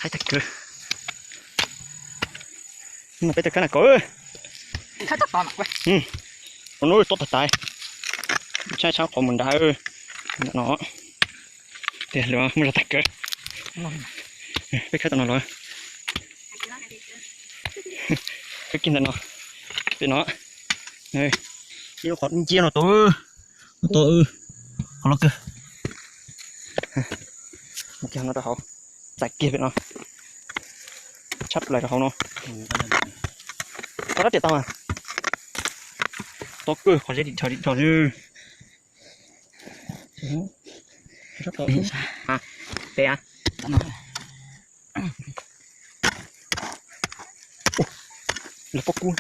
Peb tag kawg. Peb tag kawg na koj. Qhov no tob tag tas. Tshab tshab qhov mus nrad no. Tias lawv muaj zog tag kawg. Peb khawb tau no los. Khawb kiag ntawm no. Pem no. Ib lub qhov nciab no tod. Tod. Qhov loj kawg. Mus kiag no rau hauv. Txais kiag pem no. Tshab plaws rau hauv no. Tau rab riam tau mas. Tau kawg qhov zeb dim dhos dim dhos xwb. Peb a. Lawv pob kub.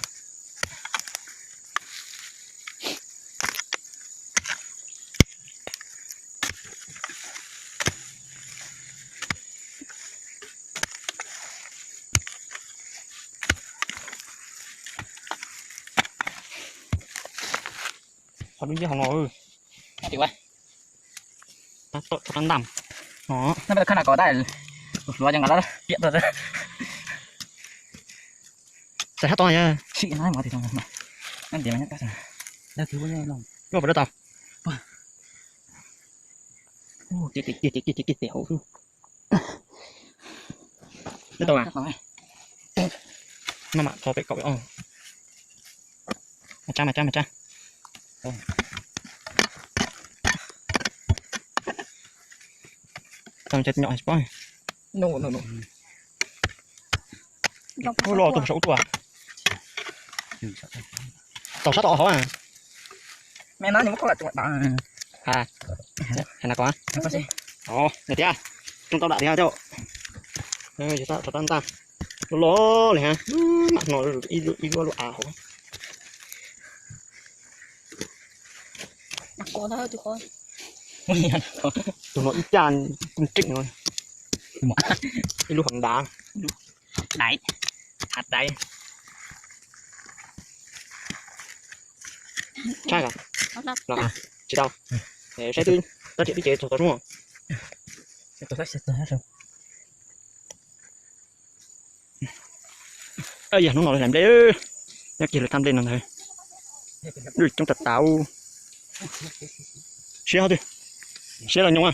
Qhov dub nciab hauv no. Tab tom rab ntam. Txais sab tod yog. Loj puas loj tau. Ces ces ces ces ces ces hauv xwb. Loj tau mas. Maj mam tho pem kaum ob. Mas tsab mas tsab mas tsab. Tau cov nyom tsis paub. Ub, los tus saum ub tuaj. Tau sab tod hauv a. Hais na koj. Os, tiag. Rooj tau dam tiag coj. Yog tab tom tab ntaj. Loj loj li ha. Mam hnov ib lub lub av hauv. Tus no ib caj kuj tseem no. Ib lub hauv nrad. Daiv. Hav daiv. Tshaj os. Tsis tau. Saib twb rab riam twb cev txog tod sub. Yog hnub no lawv hlais nplej, nyob kiag lawv thaj nplej no ntag. Lwj coob tas tas. Siab hov twg? Siab los nyob.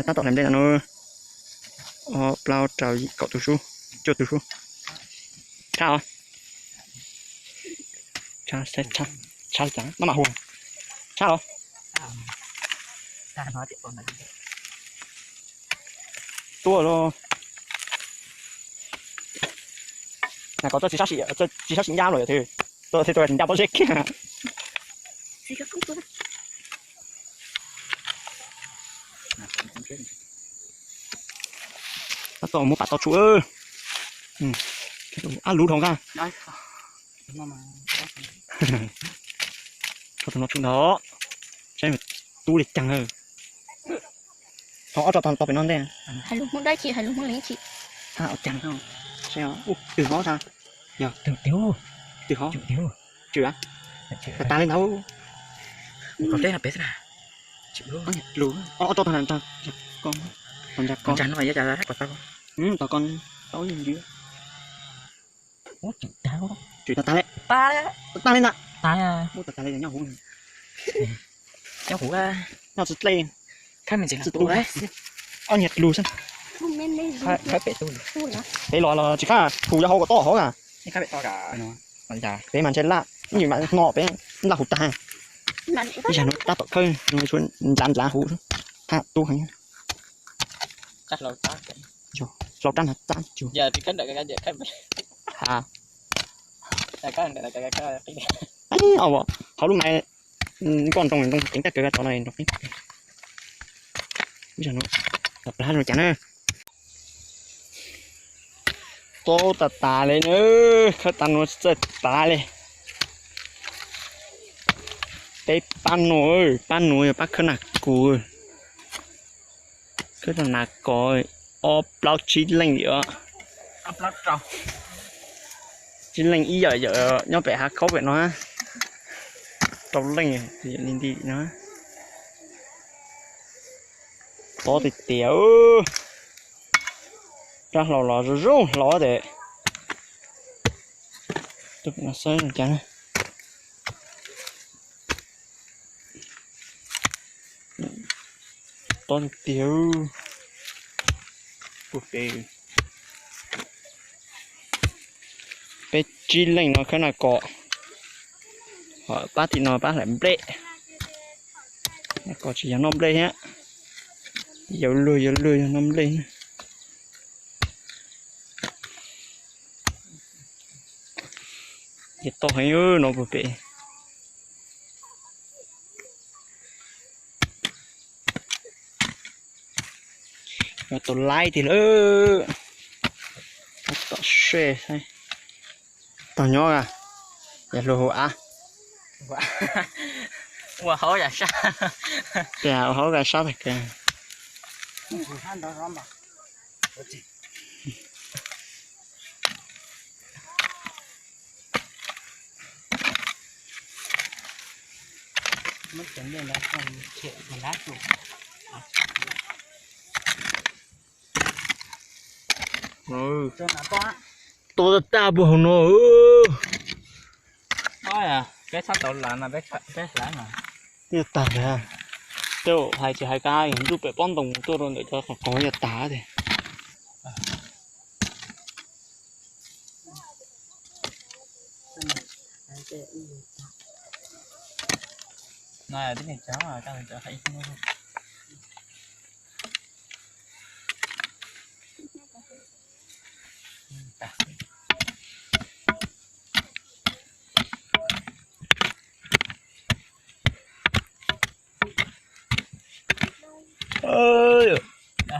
Tab tom hlais nplej no. Ob plaub rau yim kaum tus sub, cuaj tus sub. Tshaj os. Tshaj, tshaj, tshaj li cas maj mam hu. Tshaj los. Tuaj los. Nas kov txoj tsis sab sim, tsis sab sim ncaj los yog twg? Txoj tsis ncaj pob zeb kiag. Tab tom muab pam tau tshuav. Ab lub dhau nqaj. Tau tus no tshum ntag. Saib tub li cas. Thov ob tso tau pem no ntej. Hais lus Hmoob dab tsi, hais lus Hmoob leej tsis. Ab, ua cas no. Twg hov sa? Yog twg hov? Tswm a? Tag tag li ntawd. Lus ob tso tag ntawd. Tos ko. Tos ko. Tos ko. Tswm tag tag li. Tag li ntag. Tag li nyob huv. Nyob huv. Nyob tsis dlej. Khab me ntsis no tu. Ob niag lus xwb. Peb los los tsis khab, tus yog hauv kom toj hauv na. Peb mas ntshe laj, ib yim mas hnov peb laj huv tag. Ib yam no tab tom khawb, ntlav ntlav huv. Ha, tub heev. Hlau rab na tab cuag. Ha. Hauv lub mais nkoj nroo nroo ceev tag kawg, tod no nroo qeeb. Ib yam no plab zoo li cas na. Txaus tas tas li na, khawb tas no txaus tas li. Peb pab no, pab no yog pab khawb nas kos. Khawb tau nas kos ob plaub tsib leej li os. Tsib leej ib yam yam nyob pem hav khaub pem no. Rau leej li nti no. Tob tiag tiag. Rab hlau los zoo zoo hlau tes. Tus no xwb cas. Tob tiag tiag. Pem, peb tsib leej no khawb nas kom. Ho pab tim no pab hlais nplej. Nas kom tsis yog noj nplej thiab. Yau luag yau luag yog noj nplej. Ces toj heev no puag pem. Yog tus laib tiag lawm. Tom se, tog nyob a, yog luag hu av. Ua hauv yam sab. Tias ua hauv yam sab tag kev. Tua tag tag puag hauv no. Peb txhob tau lav no, peb hlav no. Twb tag tiag. Tej hais tsis hais kab ntuj pem pob ntoos tuaj rau ntawm cov qhov qos yog tag tiag.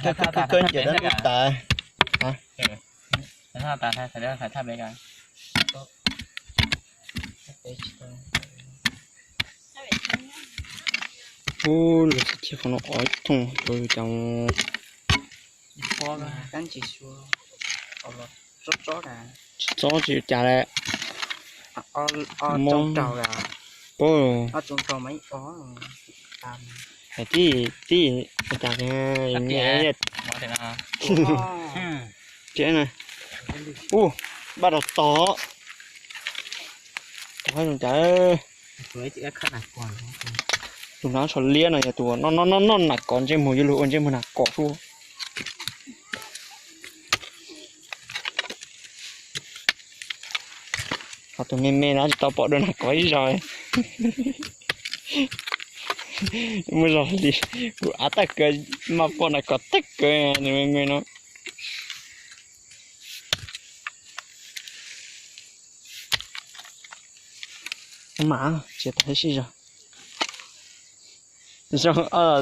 Kawg kawg nciam dab ub tas. Ub, lub txhia qhov no ob thooj rau yus cas. Tsis txob tsis cas lawm. Hais tib tib cas tias, ub, npaj rau tod. Tod zoo cas. Tus no tsho liab no yog tus noj noj noj nas kos ntsej muag, yuav luag ua ntsej muag nas kos sub. Ho tus me me no tsis tau pom dua nas kos ib zaug. Muaj zog li, kuv av tag kawg, mas pom nas kos tag kawg tus me me no. Mas tsis tas sib zog. Zoo,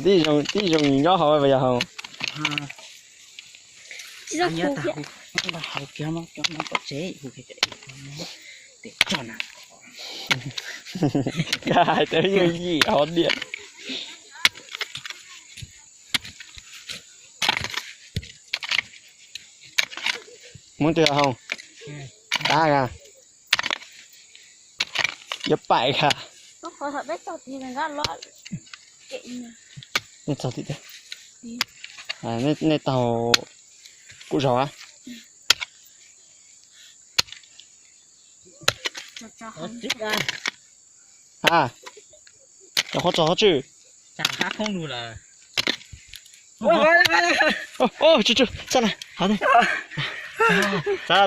tib zoo, tib zoo nyob hauv yog hauv. Hais tau yeej yim hov diam. Muab twg hau? Tab a, yuav paim a. Nej txog tim, nej taug kuv zaug a. Ha, cov qhov txog qhov tswj. Txhob na,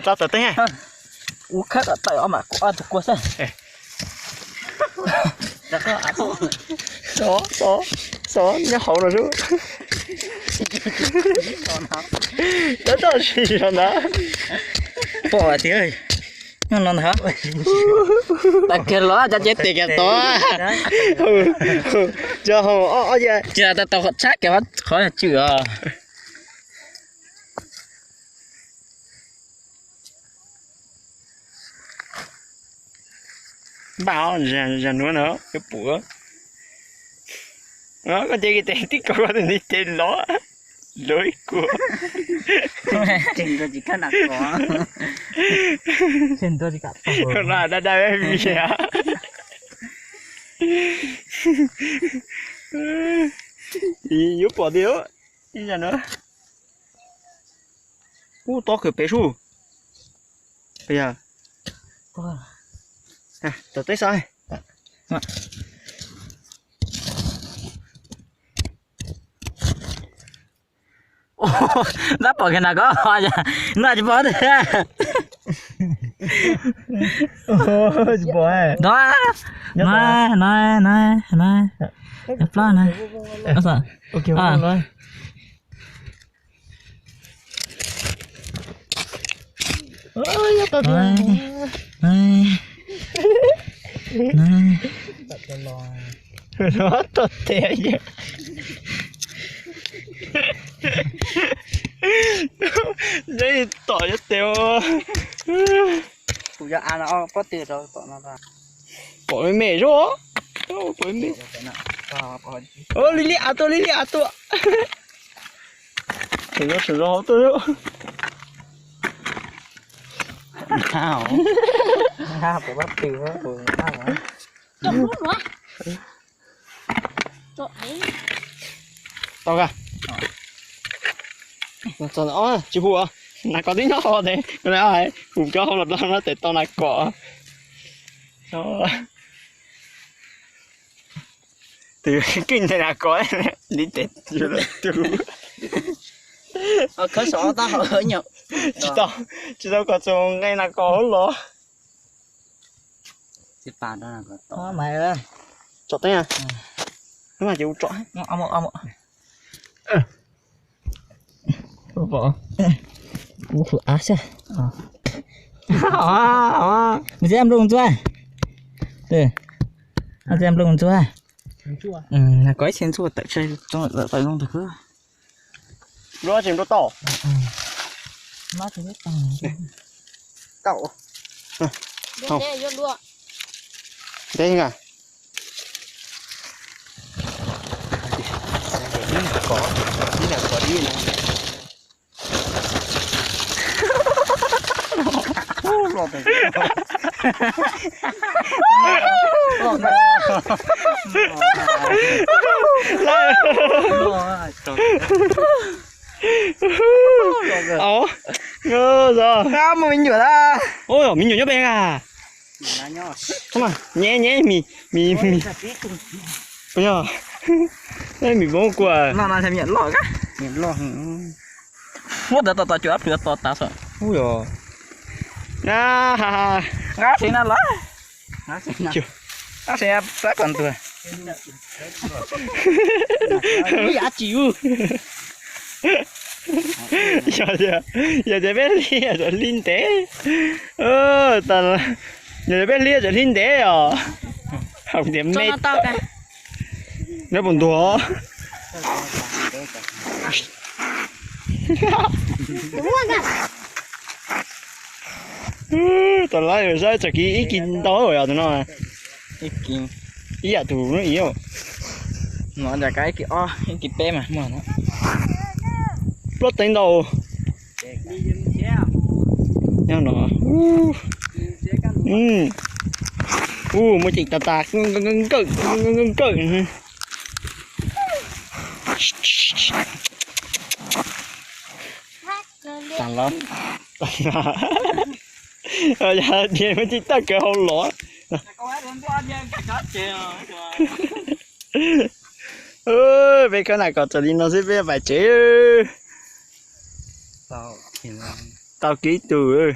txhob tawm teeb. Ua khab tawm ob mam kuv ob tug kua xwb. Xov, xov, xov nyob hauv no sub. Tab tom si no ntag. Pom tiag, nyob no ntag. Tag kiag los cov cev tes kiag tod. Cov hau ob ob tsis tau tau qhov tshab kiag qhov tswm os. Npaj zag nuav no yuav pum. Koj cev kiag tes tib kaum koj tus ntiv tes lov, lov ib kua. Dab dab vias. Yuav pom tiag. Ib zaj na. Ub, tob kawg pem sub. Pem yog. Tom teb xav. Ntab pom kiag nas kov, nas tsis pom tiag. Tsis pom. Nab, nab, nab, nab. Plaub na. Tom tes, tom tes. Kuv cov av no pob tw rau tom no. Pom me me zog. Pom me me. Li li av tuaj, li li av tuaj. Sawv zog, sawv zog hauv tuaj. Tau ka. Tsis hu, nas kov twb nyob hauv tes, hu cov hauv los no tes tau nas kov. Tus keej nthe nas kov li tes tu. Khawb saum ob tab hau nyuam. Tsis tau, tsis tau kom txog nqe nas kov hauv los. Tsom teeb a. Mas ces ua tsom. Kuv av xwb. Mus txiav nplooj ntxuav. Mus txiav nplooj ntxuav. Nas kov ib txhia ntxuaj tawm tsis tau zoo tag. Npluab tsis npluab tau. Tau. Ntev a. Mus me nyuam, me nyuam nyob pem a. Nyem nyem mis, mis, puas yog? Mis poob kua. Muab ntawd tos tos cuam plhws tos tas xwb. Ub yog. Nqab sev na los. Nqab sev pab kom ntuag. Ub, yav tsis ub. Yog tias peb hliv tseem hliv ntev. Yog tias peb hliv tseem hliv ntev os. Hais tias me, nyob puas ntuag. Tau lawm, saib txog kiv ib kis ntau yog tus no. Ib yam tus no ib. Ib kis peb mas muaj. Plaub teev ntau. Nyob no. Ub, muaj ceem tas tas, nkawj nkawj. Tas los. Yog tias muaj ceem tawj kawg hauv los. Peb khawb nas kov txog li no xwb peb pais tsev. Tau kiv ib tug.